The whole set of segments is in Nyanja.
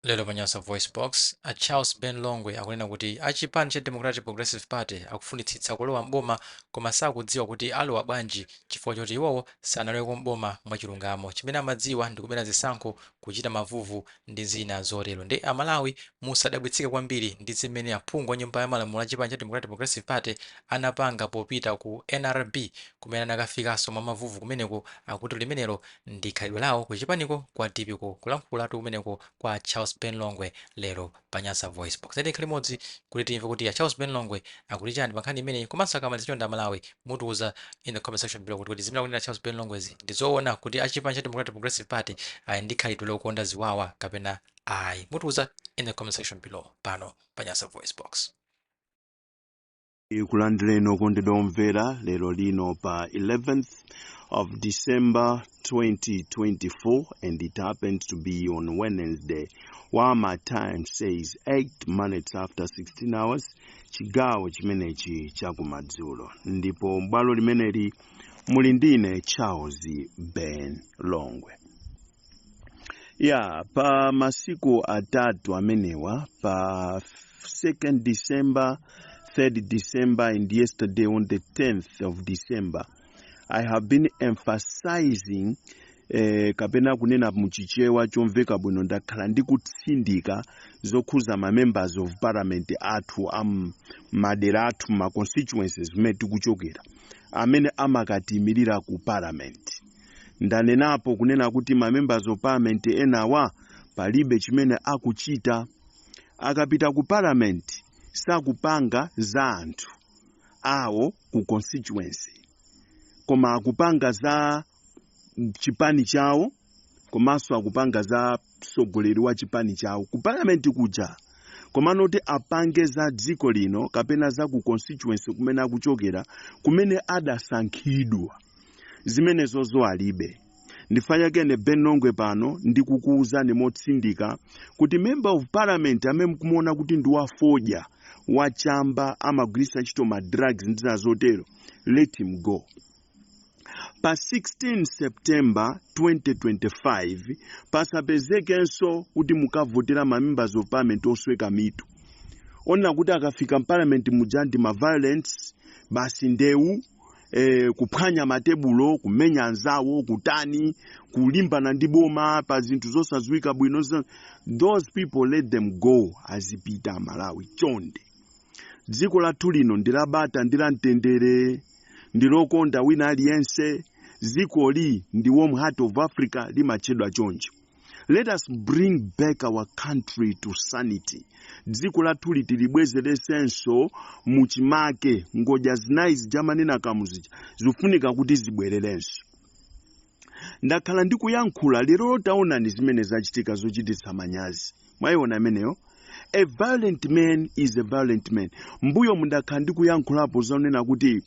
Lero pa Nyasa VoiceBox, a Charles Ben Longwe akunena kuti a chipani cha Democratic Progressive Party akufunitsitsa kulowa m'boma koma sakudziwa kuti alowa bwanji chifukwa choti iwowo sanaloweko m'boma mwachilungamo. Chimene amadziwa ndi kubera zisankho, kuchita mavuvu ndi zina zotero. Nde a Malawi musadabwitsike kwambiri ndi zimene aphungu a nyumba ya malamulo a chipani cha Democratic Progressive Party anapanga popita ku nrb kumene anakafikanso mwa mavuvu kumeneko. Akuti limenelo ndi khalidwe lawo kuchipaniko kwa DPP. Kulankhulatu kumeneko kwa Charles Ben Longwe lero pa Nyasa VoiceBox. Tiyeni tikhale limodzi kuti timve kuti a Charles Ben Longwe akuti chani pa nkhani imeneyi. Komanso akamaliza, chonde Amalawi mutiuza in the comment section below kuti zimene akunena Charles Ben Longwezi ndi zoona, kuti a chipani cha Democratic Progressive Party ali ndi khalidwe lokonda ziwawa kapena ayi. Mutiuza in the comment section below pano pa Nyasa VoiceBox. Kulandireni okondedwa omvera lero lino pa 11th of December 2024, and it happens to be on Wednesday, while my time says 8 minutes after 16 hours, chigawo chimenechi chakumadzulo, ndipo m'bwalo limeneli muli ndine Charles Ben Longwe. Ya, pa masiku 3 amenewa, pa 2nd December, 3rd December and yesterday on the 10th of December, I have been emphasizing, kapena kunena muchichewa chomveka bwino, ndakhala ndikutsindika zokhuza ma members of parliament athu am madera athu, ma constituencies kumene tikuchokera, amene amakatiyimirira ku parliament. Ndanenapo kunena kuti ma members of parliament enawa palibe chimene akuchita. Akapita ku parliament sakupanga za anthu awo ku constituency, koma akupanga za chipani chawo, komanso akupanga za mtsogoleri wa chipani chawo ku parliament kuja. Komano kuti apange za dziko lino kapena za ku constituency kumene akuchokera, kumene adasankhidwa, zimenezozo alibe. Ndifanyakene Ben Longwe pano ndikukuwuzani motsindika kuti member of parliament amene mukumuona kuti ndi wafodya, wachamba, amagwiritsa ntchito ma drugs ndi zina zotero, let him go. Pa 16 September 2025 pasapezekenso kuti mukavotera ma members of parliament osweka mitu, onena kuti akafika mparliament muja ndi ma violence basi, ndewu, kuphwanya matebulo, kumenya anzawo, kutani, kulimbana ndi boma pa zinthu zosadziwika bwino. Those people, let them go, azipita. Malawi, chonde, dziko lathu lino ndi labata, ndi la mtendere, ndi lokonda wina aliyense. Dzikoli ndi warm heart of Africa, limatchedwa choncho. Let us bring back our country to sanity. Dziko lathuli tilibwezeresenso muchimake. Ngodya zinayi zijamanena kamuzija zikufunika kuti zibwererenso. Ndakhala ndikuyankhula. Lero taonani zimene zachitika zochititsa manyazi. Mwayiona imeneyo? A violent man is a violent man. Mbuyo mundakhala ndikuyankhulapo zonena kuti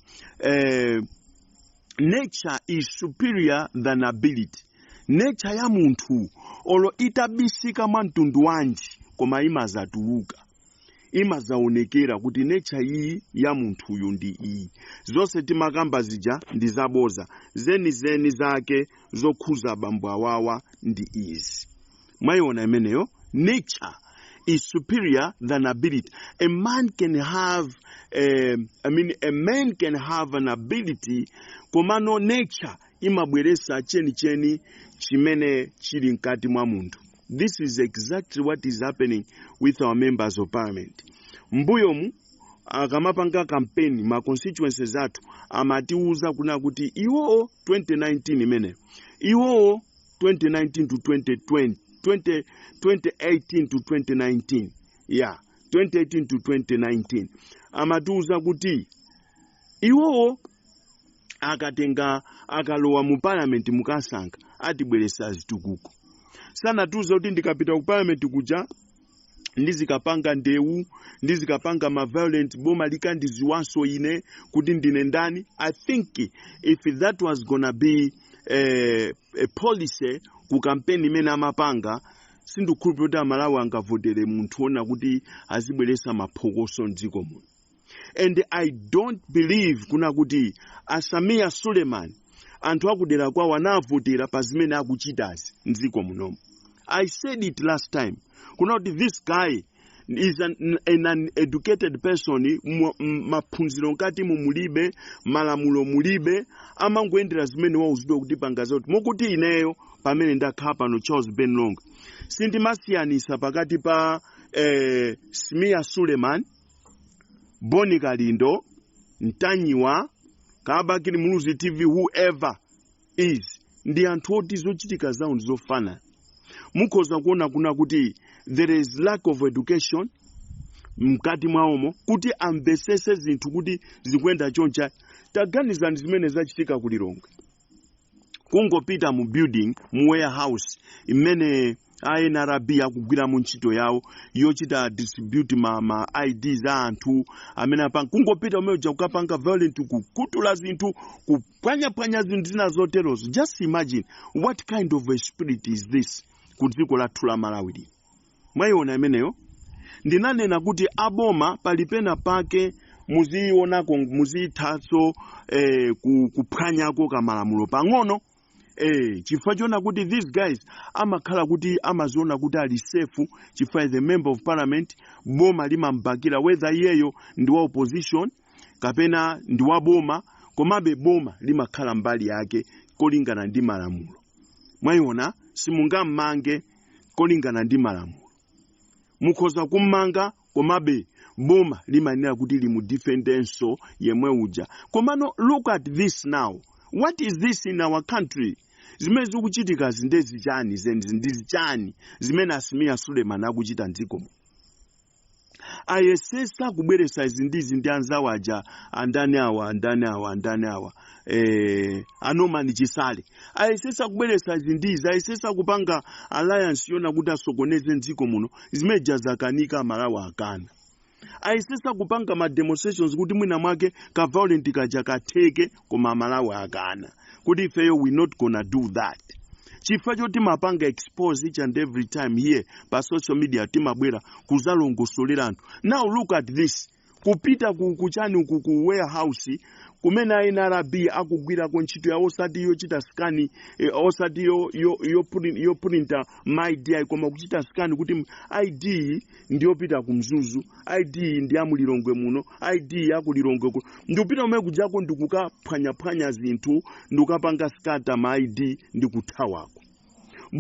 nature is superior than ability. Nature ya munthu, olo itabisika mwa mtundu wanji, koma imazatuluka, imazaonekera kuti nature iyi ya munthuyu ndi iyi. Zonse timakamba zija ndi zaboza. Zenizeni zake zokhuza abambo awawa ndi izi. Mwayiona imeneyo? Nature is superior than ability. A man can have I mean, a man can have an ability, komano nature imabweresa chenicheni chimene chili mkati mwa munthu. This is exactly what is happening with our members of parliament. Mbuyomu akamapanga campaign ma constituencies athu, amatiuza kuna kuti iwowo 2019 imene iwowo 2019 to 2020, 20, 2018 to 2019, yeah, 2018 to 2019, amatiuza kuti iwowo akatenga, akalowa mu parliament, mukasankha, atibweresa zitukuko. Sanatiuza kuti ndikapita ku parliament kuja ndizikapanga ndewu, ndizikapanga ma violent, boma likandiziwanso ine kuti ndine ndani. I think if that was gonna be a policy ku campaign imene amapanga, sindikukhulupirira kuti Amalawi angavotere munthu ona kuti azibweresa maphokoso mdziko muno. And I don't believe kuna kuti a Sameer Suleman anthu akudera kwawo anavotera pa zimene akuchitazi mdziko munomu. I said it last time kuna kuti this guy is an uneducated person. Maphunziro nkati mumulibe, malamulo mulibe, amangoyendera zimene wauzidwa kuti panga zoti. Mokuti ineyo pamene ndakhala pano, Charles Ben Longwe, sindimasiyanisa pakati pa Sameer Suleman, Boni Kalindo, Mtanyiwa, ka Bakili Muluzi TV, whoever is, ndi anthu oti zochitika zawo ndi zofanana. Mukhoza kuona kuna kuti there is lack of education mkati mwawomo kuti amvesese zinthu kuti zikuyenda choncha. Taganizani zimene zachitika ku Lilongwe, kungopita mu building, mu warehouse imene a NRB akugwiramo ntchito yawo yochita distribute ma IDs a anthu amene apanga, kungopita umene uja kukapanga violent, kukutula zinthu, kupwanyaphwanya zinthu zina zoterozo. Just imagine, what kind of a spirit is this ku dziko lathu la Malawi lino? Mwayiona imeneyo? Ndinanena kuti aboma palipena pake muzionako, muzithatso kuphwanyako kamalamulo pang'ono, chifukwa chiona kuti these guys amakhala kuti amaziona kuti ali safe chifukwa the member of parliament, boma limambakira, whether iyeyo ndi wa opposition kapena ndi wa boma, komabe boma limakhala mbali yake kolingana ndi malamulo. Mwayiona? Simungammange kolingana ndi malamulo, mukhoza kummanga, komabe boma limanena kuti limudefendenso yemwe uja. Komano look at this now. What is this in our country? Zimene zikuchitika zindezi chani zenzi? Ndizi chani zimene a Sameer Suleman akuchita mdzikomo? Ayesesa kubweresa izi ndizi ndi anzawo aja, andani awa, andani awa, andani awa, a Norman Chisale. Ayesesa kubweresa izi ndizi, ayesesa kupanga alliance yona kuti asokoneze mdziko muno. Zimeja zakanika, Malawi akana. Ayesesa kupanga ma demonstrations kuti mwina mwake ka violent kaja katheke, koma Malawi akana kuti ifeyo we not gonna do that, chifukwa choti mapanga expose each and every time here pa social media, timabwera kuzalongosolera anthu. Now look at this, kupita ku kuchani uku, ku warehouse kumene a NRB akugwirako ntchito yawo, osati yochita scan, osati yoprinta ma ID, koma kuchita scan kuti ID ndiyopita ku Mzuzu, ID ndi ya mulilongwe muno, ID ya ku Lilongwe kuno. Ndikupita kumene kujako ndikukaphwanyaphwanya zinthu, ndikukapanga scatter ma ID, ndikuthawako.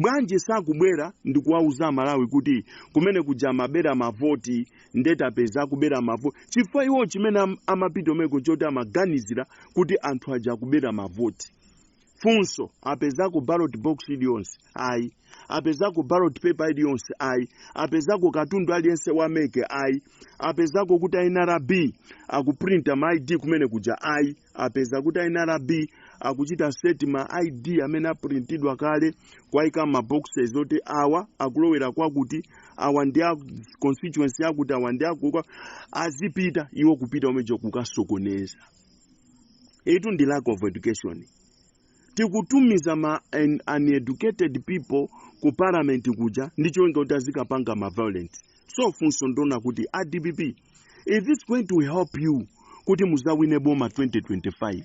Bwanji sakubwera ndikuwauza Malawi kuti kumene kuja mabera mavoti, ndetapeza kubera mavoti? Chifukwa iwo chimene amapita umeko choti amaganizira kuti anthu aja akubera mavoti. Funso, apezako ballot box iliyonse? Ayi. Apezako ballot paper iliyonse? Ayi. Apezako katundu aliyense wa MEC? Ayi. Apezako kuti NRB akuprinta ma ID kumene kuja? Ayi. Apeza kuti NRB akuchita set ma ID amene aprintidwa kale, kwayika ma boxes oti awa akulowera kwakuti, awa ndi a constituency yakuti, awa ndi akuka. Azipita iwo kupita umejo kukasokoneza. Itu ndi lack of education. Tikutumiza ma uneducated people ku parliament kuja ndi cholinga kuti azikapanga ma violence. So funso ndona kuti a DPP, is this going to help you kuti muzawine boma 2025?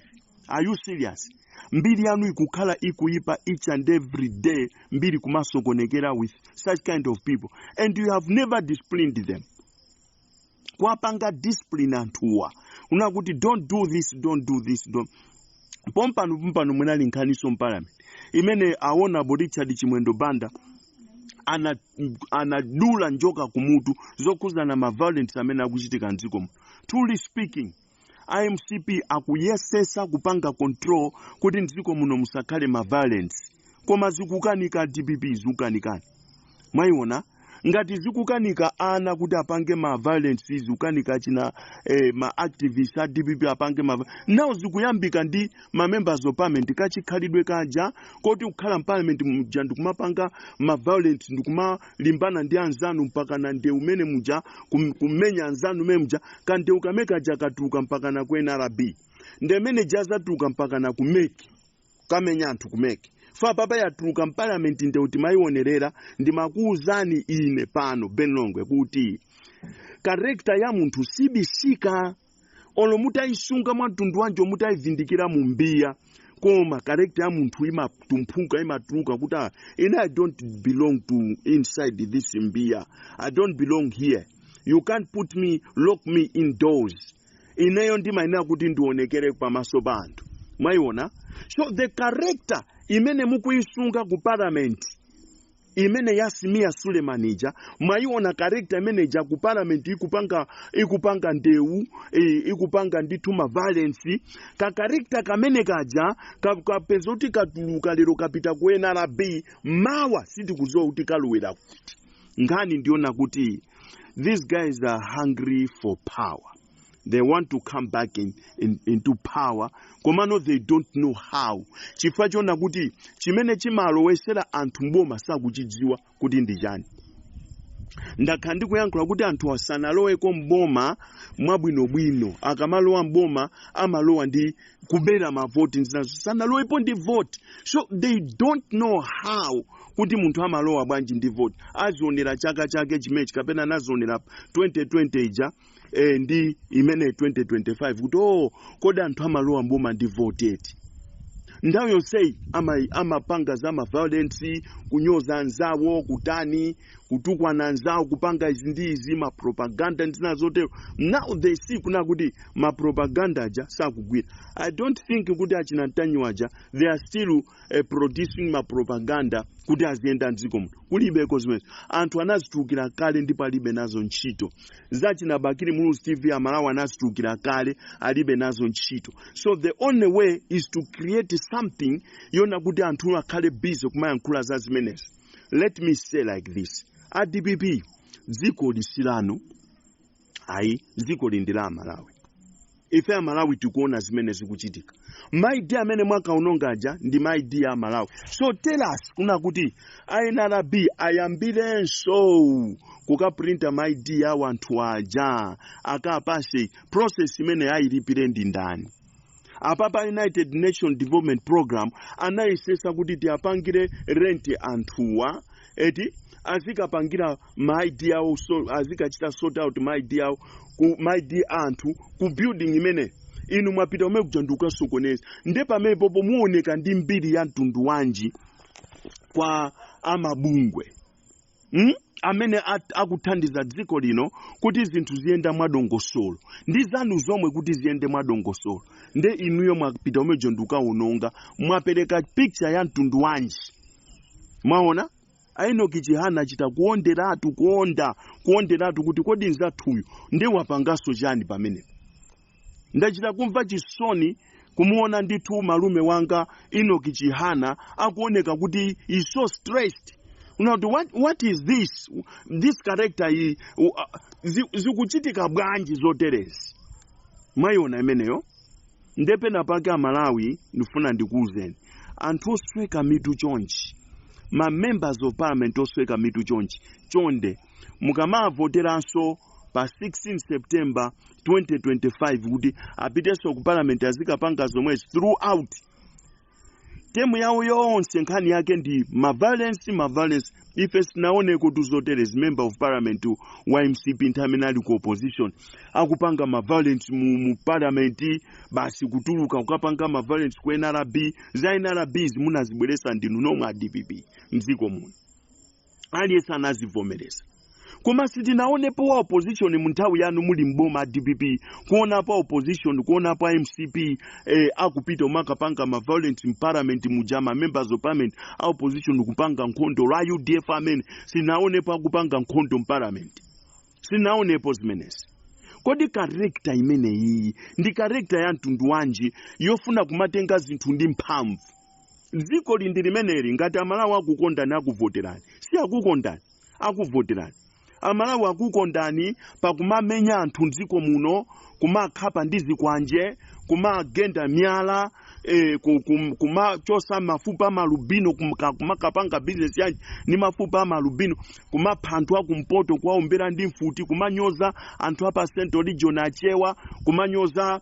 Are you serious? Mbiri yanu ikukhala ikuyipa each and every day, mbiri kumasokonekera with such kind of people, and you have never disciplined them. Kwapanga discipline anthuwa una kuti don't do this, don't do this, don't. Pompano pompano munali nkhaniso mparliament imene a Honorable Richard Chimwendo Banda anadula njoka kumutu zokhuzana ma violence amene akuchitika mdzikomo. Truly speaking, iMCP akuyesesa kupanga control kuti mdziko muno musakhale ma violence, koma zikukanika. DPP zikukanikani. Mwayiona? Ngati zikukanika ana kuti apange ma violence, zikukanika china ma activists a DPP apange ma, nawo zikuyambika ndi ma members of parliament. Kachikhalidwe kaja koti kukhala mparliament muja ndikumapanga ma violence, ndikumalimbana ndi anzanu mpaka na ndewu umene muja, kumenya anzanu umene muja, kandewu kame kaja katuluka mpaka na ku NRB, ndemene jazatuluka mpaka na ku MEC, kamenya anthu ku MEC. Fa papa yatuluka mparliament nde timayionerera. Ndimakuwuzani ine pano Ben Longwe kuti character ya munthu sibisika, olo mutayisunga mwa mtundu wanje, mutayivindikira mu mbiya. Koma character ya munthu imatumphuka, imatuluka kuti, "Ah, ine I don't belong to inside this mbiya. I don't belong here. You can't put me, lock me indoors. Ineyo ndimayenera kuti ndionekere pamaso pa anthu." Mwayiona? So the character imene mukuyisunga ku parliament, imene ya Sameer Suleman ija, mwayiona character imene ija ku parliament ikupanga ndewu, ikupanga ndithu ma violence. Ka character kamene kaja kapeza kuti katuluka lero, kapita ku NRB, mawa sitikudziwa kuti kalowera kuti. Nkhani ndiona kuti these guys are hungry for power. They want to come back into power, komano they don't know how, chifukwa chona kuti chimene chimalowesera anthu mboma sakuchidziwa kuti ndi chani. Ndakhala ndikuyankhula kuti anthu asanaloweko mboma mwabwinobwino. Akamalowa mboma amalowa ndi kubera mavoti, nzinazo. Sanalowepo ndi vote, so they don't know how kuti munthu amalowa bwanji ndi vote. Azionera chaka chake chimechi kapena anazionera 2020 ija, ndi imene 2025, kuti, "Oh, kodi anthu amalowa mboma ndi vote eti?" Nthawi yonseyi amapanga za ma violence, kunyoza anzawo, kutani, kutukwana anzawo, kupanga izi ndi izi, ma propaganda ndi zina zotero. Now they see kuna kuti ma propaganda aja sakugwira. I don't think kuti achina Ntanyiwa aja, they are still producing ma propaganda kuti aziyenda mdziko muno. Kulibeko zimenezo. Anthu anazitulukira kale ndipo alibe nazo ntchito. Zachina Bakili Muluzi TV, Amalawi anazitulukira kale, alibe nazo ntchito. So the only way is to create something yona kuti anthu akhale busy kumayankhula za zimenezi. Let me say like this: a DPP, dziko lisilanu ayi, dziko lindi la Amalawi. Ife Amalawi tikuona zimene zikuchitika. Ma ID amene mwakaononga aja ndi ma ID a Malawi. So tell us kuna kuti NRB ayambirenso kukaprinta ma ID awo anthu aja akapase. Process imene ayilipire ndi ndani? Apapa United Nation Development Program anayesesa kuti tiapangire rent anthuwa eti azikapangira ma ID awo, so azikachita sort out ma ID awo ku ma ID anthu ku building imene inu mwapita umene kuja ndikukasokoneza. Nde pamenepopo muoneka ndi mbiri ya mtundu wanji kwa amabungwe, Amene akuthandiza dziko lino kuti zinthu ziyenda mwadongosolo, ndi zanu zomwe kuti ziyende mwadongosolo, nde inuyo mwapita umejo ndikukaononga, mwapereka picture ya mtundu wanji? Mwaona a Enoch Chihana achita kuonderatu, kuonda, kuonderatu kuti kodi nzathuyu nde wapanganso chani pamenepo? Ndachita kumva chisoni kumuona ndithu malume wanga Enoch Chihana akuoneka kuti is so stressed. Unati, what is this? This character iyi zikuchitika bwanji zoterezi? Mwayiona imeneyo? Ndepena pake Amalawi, ndifuna ndikuwuzeni, anthu osweka mitu chonchi, ma members of parliament osweka mitu chonchi, chonde mukamavoteranso pa 16 September 2025 kuti apitenso ku parliament, azikapanga zomwezi throughout term yawo yonse. Nkhani yake ndi ma violence, ma violence. Ife sinaoneko tuzoterezi member of parliament wa MCP nthawi amene ali ku opposition akupanga ma violence mu parliament, basi kutuluka kukapanga ma violence ku NRB. Za NRB zimunazibweresa ndinu nomwe a DPP mdziko muno, aliyense anazivomereza. Koma sitinaonepo wa opposition mu nthawi yanu muli mboma DPP, kuonapo opposition, kuonapo MCP akupita umakapanga ma violence parliament muja, ma members of parliament a opposition kupanga nkhondo la UDF amene sinaonepo akupanga nkhondo mparliament, sinaonepo zimenezi. Kodi character imeneyi ndi character ya mtundu wanji yofuna kumatenga zinthu ndi mphamvu? Dziko lindi limeneli. Ngati Amalawi akukondani, akuvoterani. Si akukondani, akuvoterani. Amalawi akukondani pakumamenya anthu mdziko muno, kumakhapa ndi zikwanje, kumagenda miyala, kumachosa mafupa amalubino, kumakapanga bizinesi yanji ndi mafupa amalubino, kumapha anthu akumpoto, kuwaombera ndi mfuti, kumanyoza anthu apa Central Region Achewa, kumanyoza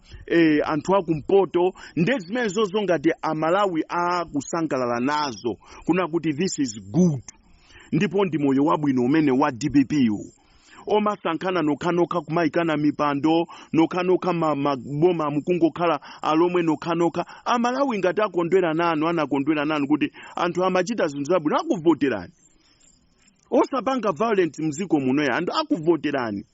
anthu akumpoto. Nde zimenezozo ngati Amalawi akusangalala nazo kuna kuti this is good, ndipo ndi moyo wabwino umene wa DPP uwu. Omasankhana nokhanokha, kumayikana mipando nokhanokha, maboma mukungokhala alomwe nokhanokha. Amalawi ngati akondwera nanu, anakondwera nanu kuti anthu amachita zinthu zabwino, akuvoterani. Osapanga violent mdziko munoya, anthu akuvoterani.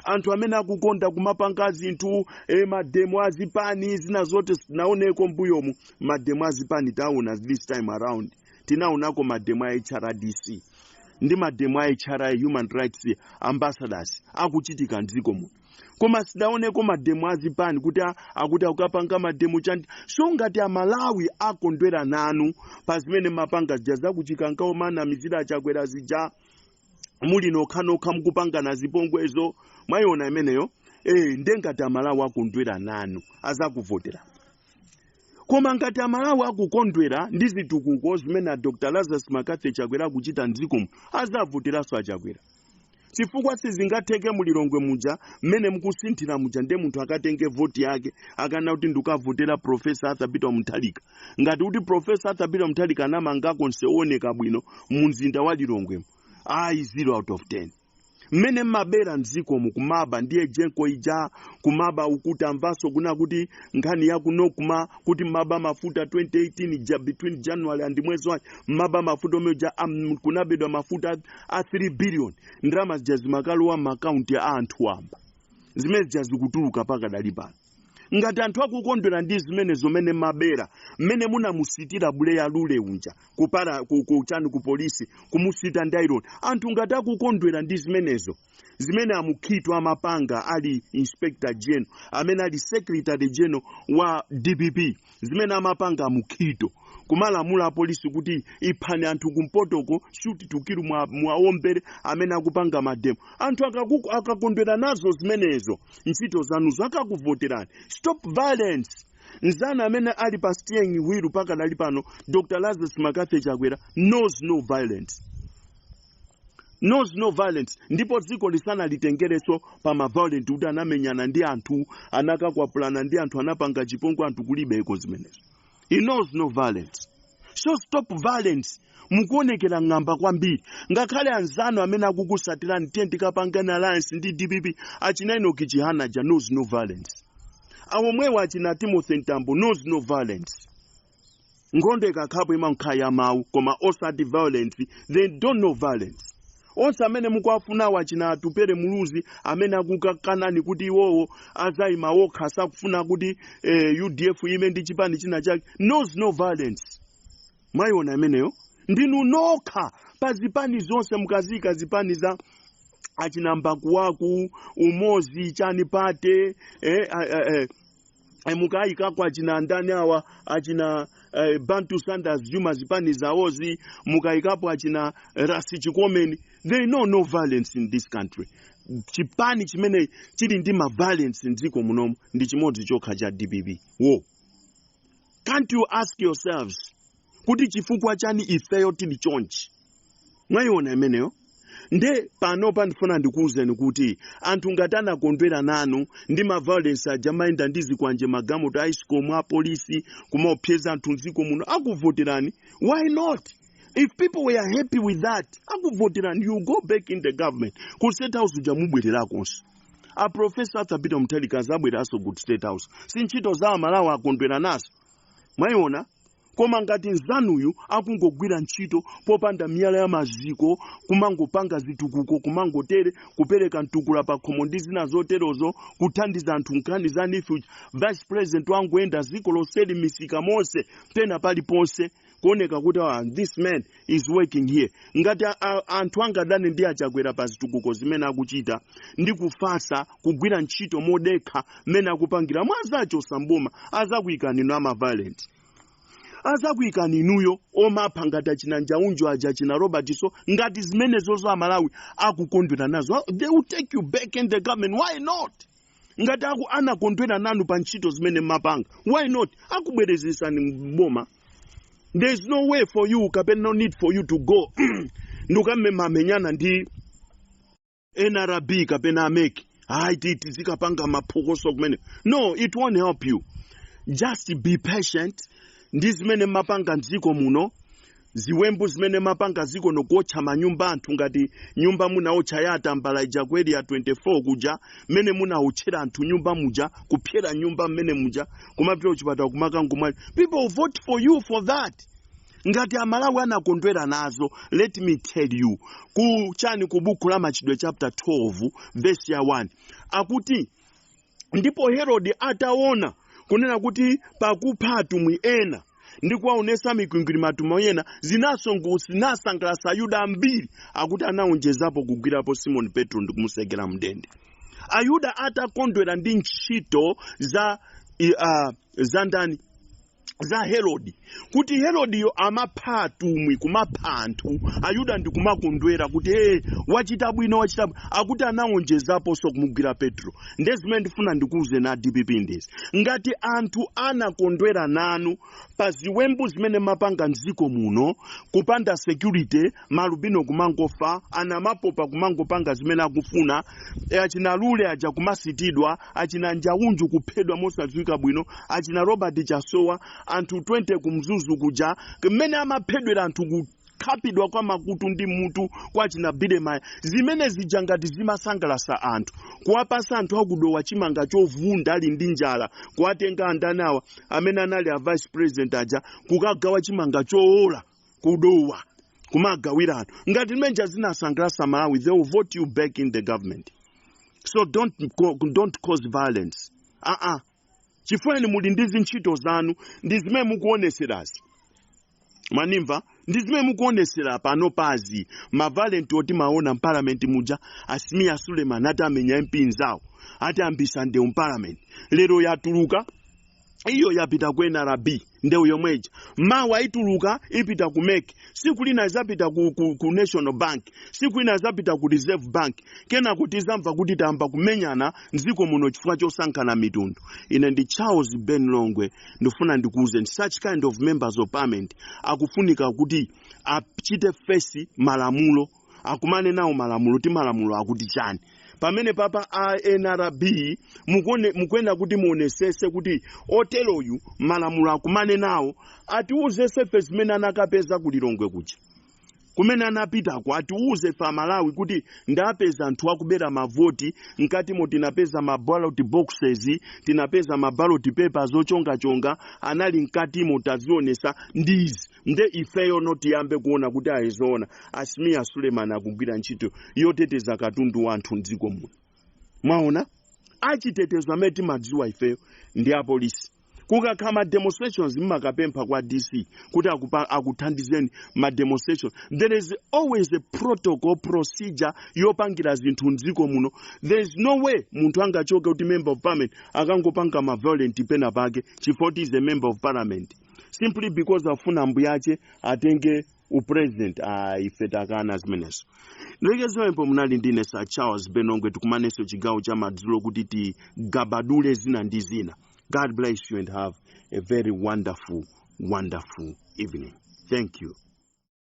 Anthu amene akukonda kumapanga zinthu, mademo azipani zina zote sitinaoneko mbuyomu. Mademo azipani taona this time around, tinaonako mademo a HRDC ndi mademo a HRI, Human Rights Ambassadors, akuchitika mdziko muno, koma sidaoneko mademo azipani kuti akuti akukapanga mademo chanti. So ngati Amalawi akondwera nanu pa zimene mapanga zija zakuchikangawo, manamizira Achakwera zija, muli nokhanokha mukupangana zipongwezo, mwayiona imeneyo? Nde ngati Amalawi akondwera nanu, azakuvotera. Koma ngati Amalawi akukondwera ndi zitukuko zimene a Dr Lazarus McCarthy Chakwera akuchita mdzikomo, azavoteranso Achakwera, chifukwa sizingatheke mulilongwe muja mmene mukusinthira muja, nde munthu akatenge voti yake akana kuti ndikavotera Professor Arthur Peter Mutharika, ngati kuti Professor Arthur Peter Mutharika anamangako nseoneka bwino mu mzinda wa Lilongwemo. Ayi, 0 out of 10. Mmene mmabera mdzikomo, kumaba ndiye EGENCO ija, kumaba ukuti amvaso kuna kuti nkhani yakunokuma kuti mmaba mafuta 2018 ja, between January and mwezi wa mmaba mafuta omwe ja kunabedwa mafuta a 3 billion. Ndalama zija zimakalowa m'akaunti a anthu wamba, zimene zija zikutuluka pakadali pano. Ngati anthu akukondwera ndi zimene zomene mabera, mmene munamusitira Buleya Lule unja kupara ku chani, ku polisi, kumusita ndailoni, anthu ngati akukondwera ndi zimenezo zimene amukhito amapanga ali inspector general, amene ali secretary general wa DPP, zimene amapanga amukhito kumalamula apolisi kuti iphani anthu kumpotoko, shoot to kill, mwaombere amene akupanga mademo, anthu akakondwera nazo zimenezo, ntchito zanuzo, akakuvoterani. Stop violence. Nzana amene ali pa steering wheel pakadali pano, Dr Lazarus McCarthy Chakwera, knows no violence, knows no violence. Ndipo dziko lisanalitengereso pa maviolent kuti anamenyana ndi anthu, anakakwapulana ndi anthu, anapanga chipongwe anthu, kulibeko zimenezo. He knows no violence, so stop violence. Mukuonekera ng'amba kwambiri. Ngakhale anzanu amene akukusatirani, tiye tikapangana alliance ndi DPP, achina Enoch Chihana ja knows no violence, awomwewo achina Timothy Mtambo knows no violence. Nkhondo ikakhapo imakhala ya mawu, koma osati violence. They don't know violence. Onse amene mukuwafunawo, achina Atupere Muluzi amene akukakanani kuti iwowo azayima wokha, sakufuna kuti UDF ime ndi chipani china chake, knows no violence. Mwayiona imeneyo? Ndinu nokha pa zipani zonse, mukazika zipani za achina Mbakuwaku, Umozi chani pate, mukayikako achina ndani awa, achina Bantu Sanders Juma, zipani zawozi, mukayikapo achina Rasi Chikomeni, they know no violence in this country. Chipani chimene chili ndi ma violence mdziko munomu ndi chimodzi chokha, cha DPP. Wo can't you ask yourselves kuti chifukwa chani ifeyo tili chonchi? Mwayiona imeneyo? Nde panopa ndifuna ndikuwuzeni kuti anthu ngati anakondwera nanu ndi ma violence aja, mayenda ndi zikwanje, magamoto a ESCOM, apolisi, kumaopseza anthu mdziko muno, akuvoterani. Why not? If people were happy with that, akuvoterani. You go back in the government, ku State House uja mubwererakonso. A Professor Arthur Peter Mutharika azabweranso ku State House, si ntchito za Amalawi akondwera nazo? Mwayiona? Koma ngati nzanuyu akungogwira ntchito popanda miyala ya maziko, kumangopanga zitukuko, kumangotere kupereka mtukula pa khomo ndi zina zoterozo, kuthandiza anthu nkhani za NEEF, vice president wangoyenda dziko lonseli, misika monse, pena paliponse, kuoneka kuti this man is working here. Ngati anthu angadane ndi Achakwera pa zitukuko zimene akuchita ndi kufasa kugwira ntchito modekha mmene akupangira, mwazachosa mboma, azakuyikani inu ama violent, azakuyikani inuyo omapha ngati achina Njaunjo aja, achina Robert. So ngati zimenezozo Amalawi akukondwera nazo, they will take you back in the government. Why not? Ngati anakondwera nanu pa ntchito zimene mmapanga, why not akubwerezesani mboma? There is no way for you, kapena no need for you to go ndikamemamenyana ndi NRB kapena a MEC, hayi, titi zikapanga maphokoso kumene. No, it won't help you. Just be patient ndi zimene mmapanga mdziko muno. Ziwembu zimene mapanga zikono, kuotcha manyumba anthu, ngati nyumba munaotcha ya atambala ija ku Area 24 kuja, mmene munaotchera anthu nyumba muja, kupyera nyumba mmene muja, kumapita kuchipatala kumakangomwali. People vote for you for that. Ngati Amalawi anakondwera nazo, let me tell you, ku chani, ku buku la Machitidwe chapter 12 verse ya 1, akuti, "Ndipo Herode ataona kunena kuti pakupha atumwi ena ndi kuwaonesa mikwingwirima atumwi ena zinasangalatsa Ayuda ambiri," akuti anaonjezapo kugwirapo Simon Petro ndi kumusekera mndende. Ayuda atakondwera ndi ntchito za ndani, za Herodi, kuti Herodiyo amapha atumwi, kumapha anthu, Ayuda ndi kumakondwera kuti, "Hey, wachita bwino, wachita bwino," akuti anaonjezaponso kumugwira Petro. Nde zimene ndifuna ndikuuze na DPP ndezi: ngati anthu anakondwera nanu pa ziwembu zimene mapanga mdziko muno, kupanda security, malubino kumangofa, anamapopa kumangopanga zimene akufuna, achina Lule aja kumasitidwa, achina Njaunju kuphedwa mosadziwika bwino, achina Robert Chasowa, anthu 20 kumzuzu kuja, mmene amaphedwera anthu, kukhapidwa kwa makutu ndi mutu kwa china Bidemaya, zimene zija ngati zimasangalatsa anthu, kuwapasa anthu akudowa chimanga chovunda ali ndi njala, kuwatenga andani awa amene anali a vice president aja kukagawa chimanga chowola kudowa, kumagawira anthu, ngati zimeneja zinasangalatsa Malawi, they will vote you back in the government. So don't cause violence, uh-uh. Chifukwa inu muli ndi zintchito zanu, ndi zimene mukuoneserazi, manimva, ndi zimene mukuonesera pano pazi, ma violent oti maona mpalamenti muja. Asmiya Suleiman ati amenya MP nzawo, ati ambisa ndewu mpalamenti, lero yatuluka iyo, yapita ku NRB ndewu yomweja, mawa ituluka ipita ku MEC, siku lina izapita ku National Bank, siku lina izapita ku Reserve Bank, kenako tizamva kuti tayamba kumenyana mdziko muno chifukwa chosankhana mitundu. Ine ndi Charles Ben Longwe, ndifuna ndikuwuzeni, such kind of members of parliament akufunika kuti achite face malamulo, akumane nawo malamulo, ti malamulo akuti chani pamene papa. A NRB mukuena kuti muonesese kuti oteroyu malamulo akumane nawo, atiuze sefe zimene anakapeza kulilongwe kuja kumene anapitako, atiuze fa Malawi kuti ndapeza anthu akubera mavoti mkatimo, tinapeza ma ballot boxes, tinapeza ma ballot papers ochongachonga anali mkatimo, tazionesa ndizi. Nde ifeyo no tiyambe kuona kuti ayizoona Asmiya Suleiman akugwira ntchito yoteteza katundu wa anthu mdziko muno. Mwaona, achitetezo amene timadziwa ifeyo ndi apolisi. Kukakhala ma demonstrations, mmakapempha kwa DC kuti akuthandizeni ma demonstration. There is always a protocol, procedure yopangira zinthu mdziko muno. There is no way munthu angachoke kuti member of parliament akangopanga ma violent pena pake chifukwa is a member of parliament, simply because afuna mbuyache atenge upresident. Ah, ife takana zimenezo. Ndilekezempo. Munali ndine Sir Charles Benongwe. Tikumanenso chigawo cha madzulo kuti tigabadule zina ndi zina. God bless you and have a very wonderful, wonderful evening. Thank you.